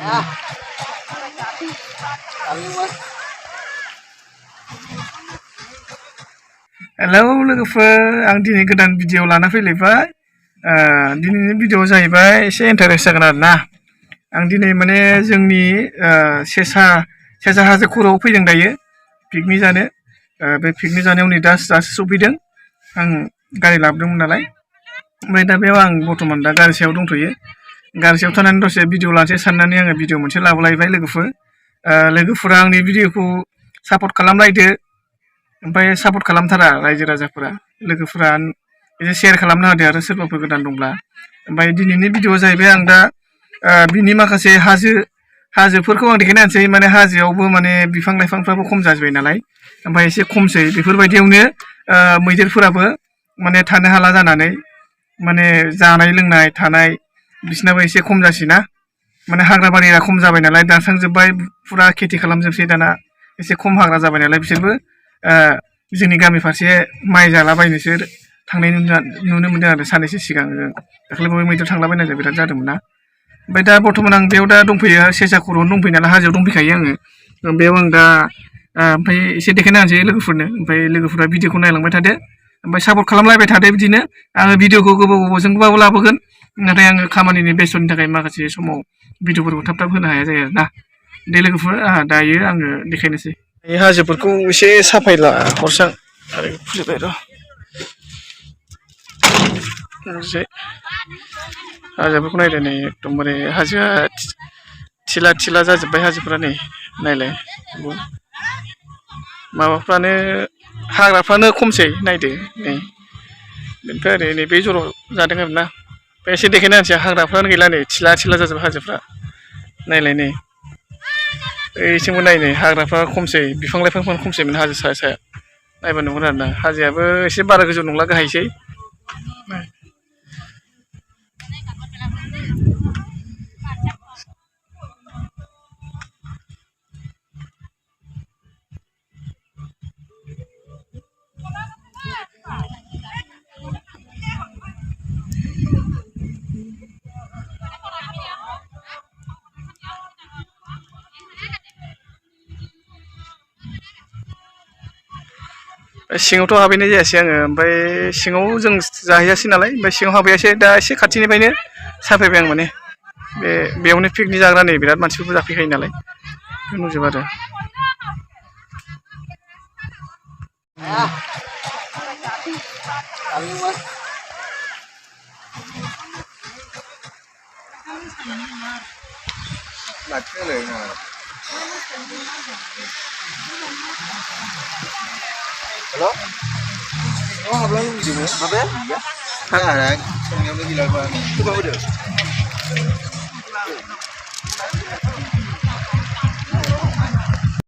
Hello लोगोफोर आं दिनै गोदान भिडिअ लाना फैलायबाय दिनैनि भिडिअ जाहैबाय एसे इन्टारेस्ट जागोन आरो ना आं दिनै माने जोंनि सेसा हाजो खर'आव फैदों दायो पिकनिक जानो बे पिकनिक जानायाव नै दासो सफैदों आं गारि लाबोदोंमोन नालाय ओमफ्राय दा बेयाव आं बर्तमान दा गारि सायाव दंथ'यो गारि सायाव थानानै दसे भिडिअ लानोसै साननानै आङो भिडिअ मोनसे लाबोलायबाय लोगोफोरा आंनि भिडिअखौ सापर्ट खालामलायदो ओमफ्राय सापर्ट खालामथारा रायजो राजाफोरा लोगोफोरा एसे शेयार खालामना होदो आरो सोरबाफोर गोदान दंब्ला ओमफ्राय दिनैनि भिडिअ जाहैबाय आं दा बिनि माखासे हाजोफोरखौ आं देखायना होनोसै माने हाजोआवबो माने बिफां लाइफांफ्राबो खम जाजोब्बाय नालाय ओमफ्राय एसे खमसै बेफोरबायदियावनो मैदेरफोराबो माने थानो हाला जानानै माने जानाय लोंनाय थानाय बिसिनाबो एसे खम जासैना माने हाग्रा बारिया खम जाबाय नालाय दानस्रांजोब्बाय फुरा खेथि खालामजोबसै दाना एसे खम हाग्रा जाबाय नालाय बिसोरबो जोंनि गामि फारसे माइ जालाबायनोसो थांनाय नुनो मोनदों आरो साननैसो सिगां दाख्लैबो मैदेर थांलाबायनाय बिराद जादोंमोन ना ओमफ्राय दा बर्थमान आं बेयाव दा दंफैयो सेसा खर'आवनो दंफैयो नालाय हाजोआव दंफैखायो आङो बेयाव आं दा ओमफ्राय एसे देखायना होनोसै लोगोफोरनो ओमफ्राय लोगोफोरा भिडिअखौ नायलांबाय थादो ओमफ्राय सापर्ट खालामलायबाय थादो बिदिनो आङो भिडिअखौ गोबावजोंबाबो लाबोगोन नाथाय आङो खामानिनि बेस्थ'नि थाखाय माखासे समाव भिडिअफोरखौ थाब होनो हाया जायो आरो ना दे लोगोफोर दायो आङो देखायनोसै बे हाजोफोरखौ एसे साफायला हरसां आरो फुजोबबाय र' हाजोफोरखौ नायदो नै एकदमबारे हाजोआ थिला जाजोब्बाय हाजोफोरा नै नायलाय माबाफ्रानो हाग्राफ्रानो खमसै नायदो नै बेनिफ्राय ओरै नै बे जराव जादों आरो ना ओमफ्राय एसे देखायना होनोसै हाग्राफ्रानो गैला नै थिला जाजोब्बाय हाजोफ्रा नायलाय नै ओइथिंबो नाय नै हाग्राफ्रा खमसै बिफां लाइफांफ्रानो खमसैमोन हाजो साया नायबा नुगोन आरो ना हाजोआबो एसे बारा गोजौ नंला गाहायसै सिङावथ' हाबहैनाय जायासै आङो ओमफ्राय सिङाव जों जाहैयासै नालाय ओमफ्राय सिङाव हाबहैयासै दा एसे खाथिनिफ्रायनो साफायबाय आं माने बेयावनो पिकनिक जाग्रा नै बिराद मानसिफोरबो जाफैखायो नालाय नुजोबो आरो Halo? Oh, hablang yung video mo? Mabe? Kaya na, kung yung nagilagawa mo. Ito ba ulit?